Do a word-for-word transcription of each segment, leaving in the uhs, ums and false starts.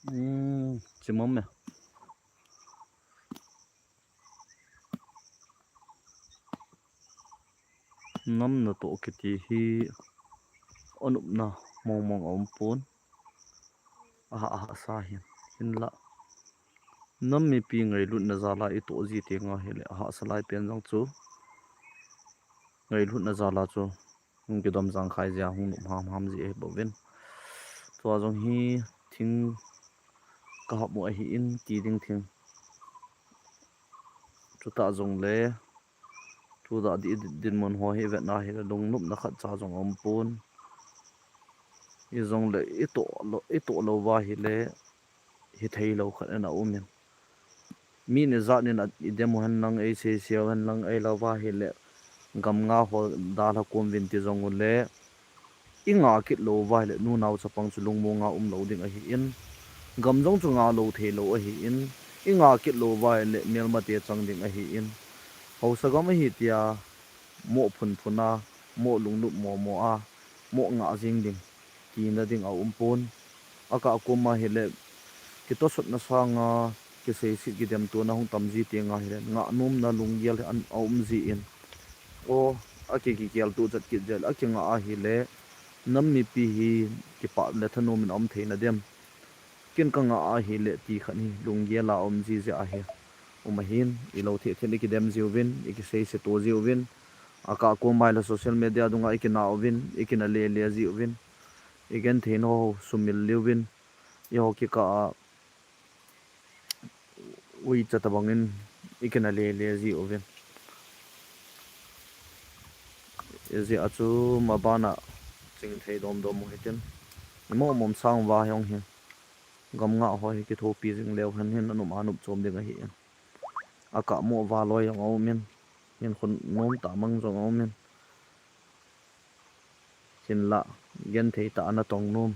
Hmm, chimam me. Nam natoh kiti hi anopna mongmong aumpon. Aha, aha sa hin. Hinlah. Nam mipi ngailutna jal a itoh ji tenga hileh ahahsa lai pen jong chu ngailutna jal a chu hung kidom jangkhai jia hung nop hamham ji ahi bouvin. Tua jong hi thing kahap u ahin, ti ding thing. Chutah jongle, chudah di dinmun ho hi vetna hileh lungnopna khatcha jong aumpon. Hijongle itoh lou, itoh lou uva hileh hithei lou khat ana um in. Mi ni jat nin a, idem u hen lang, eiseiseu hen lang, ahilou uva hileh gam nga ho dalha kom uvin ti jong uleh, ingah kit lou uva hileh nunao chapang chu lungmonga um lou ding ahin, gam jong chu ngah lou thei lou ahin, ingah kit lou uva hileh melmate chang ding ahin, haosa gam ahi tia, moh phunphun a, moh lungnop momo a, moh ngah jing ding, tina ding aumpon. Akah koma hileh, kitosotna sanga, kiseiset kidemtona hung tam ji tenga hileh, ngah nomna lunggel hi an aum jin. O, aki, kikial tu chat kit jel, akingah ahileh, nam mipi hi kipah le thanom in aum theina dem. Ken kangah ahileh ti khat hi lunggel a um ji jeh ahi. Um ahin, ilou thei thei in ikidem jiuvin, ikiseiset to jiuvin. Akah koma hileh social media dunga ikinah uvin, ikina lele jiuvin. Igenthei nau ho sumil liuvin. Eiho kikah a uicha tabang in ikina lele jiuvin. Ijeh a chu maban a chingthei domdom u hitin. Imo mom sang uva hi ong hi. Gam ngah ho hi kithopi jing leu hen hin anop anop chom ding ahin. Akah moh uva loi jong aumin. Hin khun nom tah mang jong aumin. Hinlah, genthei tah a natong nom.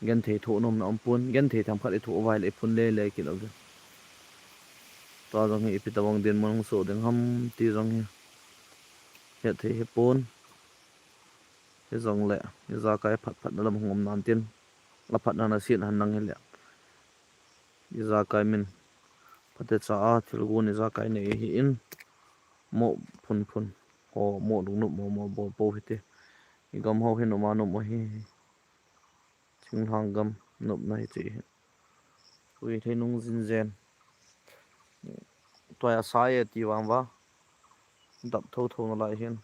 Genthei thoh nomna aumpon, genthei themkhat ithoh uva hileh iphun lele kit lou ding. Tua jong hi ipi tabang dinmun hung soh ding ham ti jong hi. Hetthei hipon. Hijongleh, ijakai phatphatna lam hung um nan tin. Aphatna nasit hen lang hileh. Ijakai min. Phatecha a thilgon ijakai nei ahin. Moh phunphun. Ho moh lungnop momo bol pou hite. Igam ho hi nopma nop u ahi. Thinglhang gam nopna hiche hi. Ui thei nung jinjen. Tua asai e ti vang uva. Dap thotho nalai hin.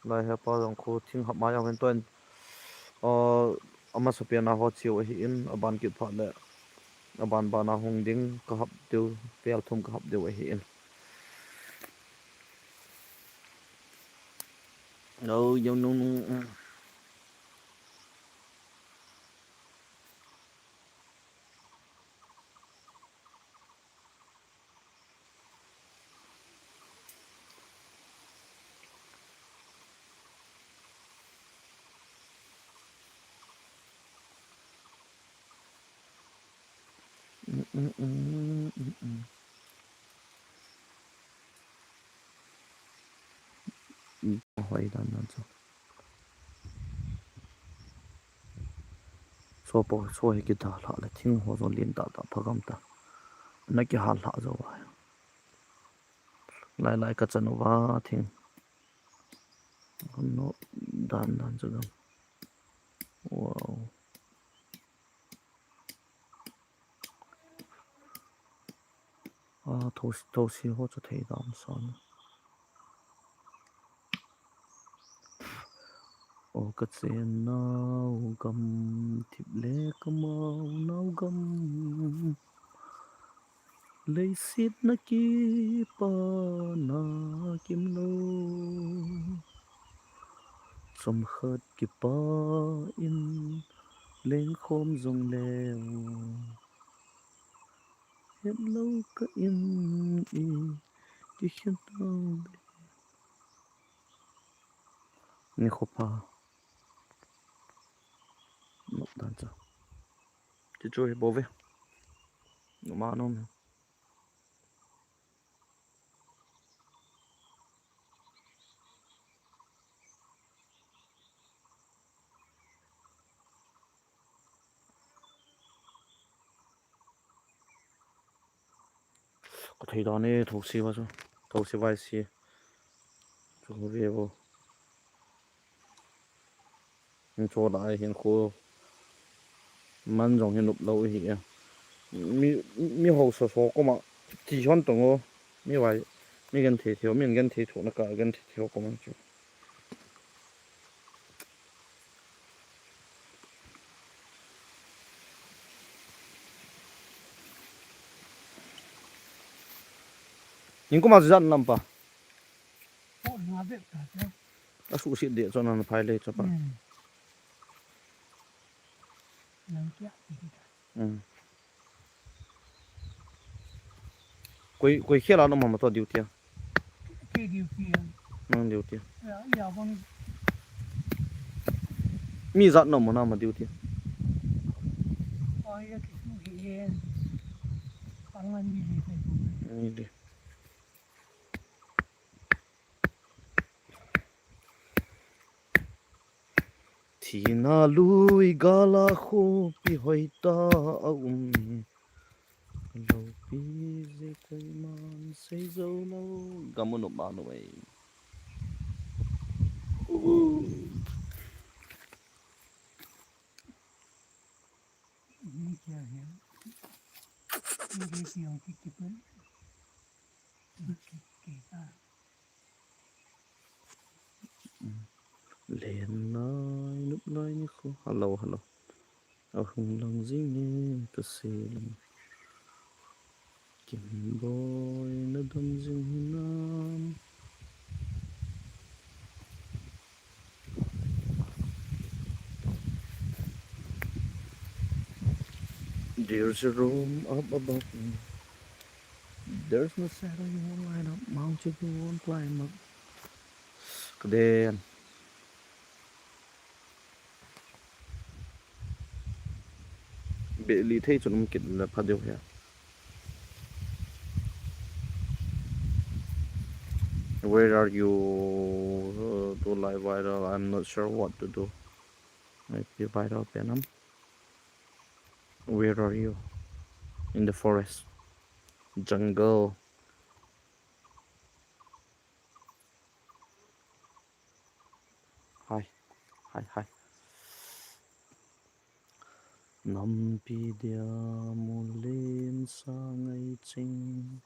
Lai hepa jong khu thing hap mai jong hin tuan. Amasapen a ho cheu ahin, aban kit phat leh aban ban a hung ding kahap diu, pel thum kahap diu ahin. Lo, jong nung nung. Hoi dan dan chu. Sopo, so hi kidalhah le thing ho jong lentah tah phagam ta. Ana kihallhah jou a. Lai lai kachan uva thing. Ano dan dan chu gam. Wow. A, thosi, thosi ho chu thei dam san. O kachennau gam, thip le kamau nau gam. Leiset na kipana kimlou. Chomkhat kipah in lengkhom jongleu. Hetlou kah in i kikhen tauve. Nikho pha. Nop dan chu. Ti chu hi bou ve. Noma nom. Ka thei dan e, those va chu. Those vai si. Chu ve vo. Hin cho lai hin khu. Man jong hin up lo hi a. Mi, mi ho so so koma. Ti hon tong o. Mi vai. Mi gen thei thei o. Mi gen thei tho na ka gen thei thei o koma chu. Ning kuma zat lam pa. Oh, nga bep ta te. A su si de cho nan phai le cho pa. Hmm. Nang kia ti ta. Hmm. Koi, koi khela no mama to duty a. Ke duty a. Nang duty. Ya, ya bang. Mi zat no mo na ma duty. Oh, ya ki su hi ye. Pangan di di. Ni di. Thina lui gala khopi hoita a um hi. Lopi je koiman sei zo lo. Gamun um anu ei. Ni kia he. Ni kia he. Ki, ki ta. Len lai, nup lai ni khu. Hello, hello. Ahung lang jing e, ka se lang. Kim boy, na dam jing hinam. There's a room up above me. There's no shadow you won't light up, mountain you won't climb up. Ka den. Be li thei chun um kit le pha deu hia. Where are you? Uh, do live viral. I'm not sure what to do. Might be viral pen am. Where are you? In the forest. Jungle. Hai, hai, hai. Nampi dia mulen sa ngai ching.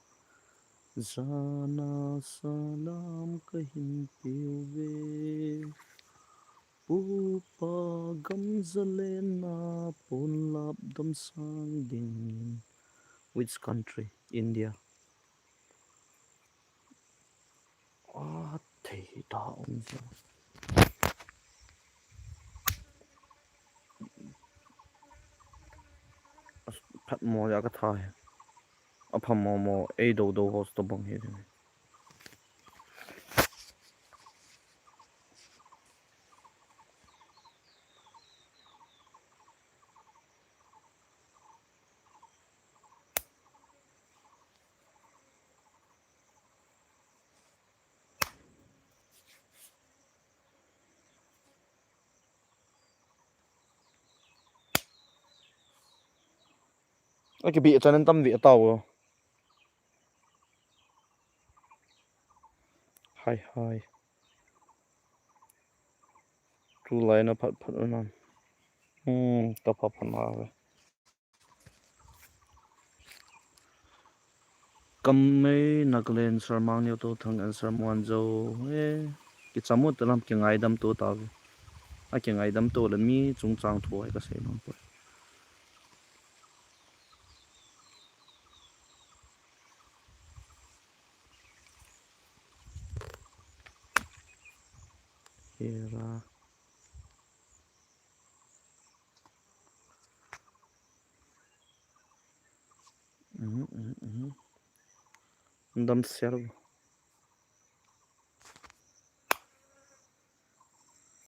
Jana salam kahin piu ve. Pupa gamzalen na pon lap dam sang ding. Which country? India. A thei ta um je. Phat mo ya ka tha he. A pha mo mo ei do do hos to bang he. Aki bi chanan tam vi tao. Hai hai. Tu lai na phat phat na. Hmm, ta phat phat na ve. Kamei Nagaland Sarmang Neo To Thang and Sarmuan Zo. Eh, kichamu talam kingaidam to ta ve. A kingaidam to le mi chungchang thu ai ka sei mang poi. Hera. Mhm, mhm, mhm. Dam ser.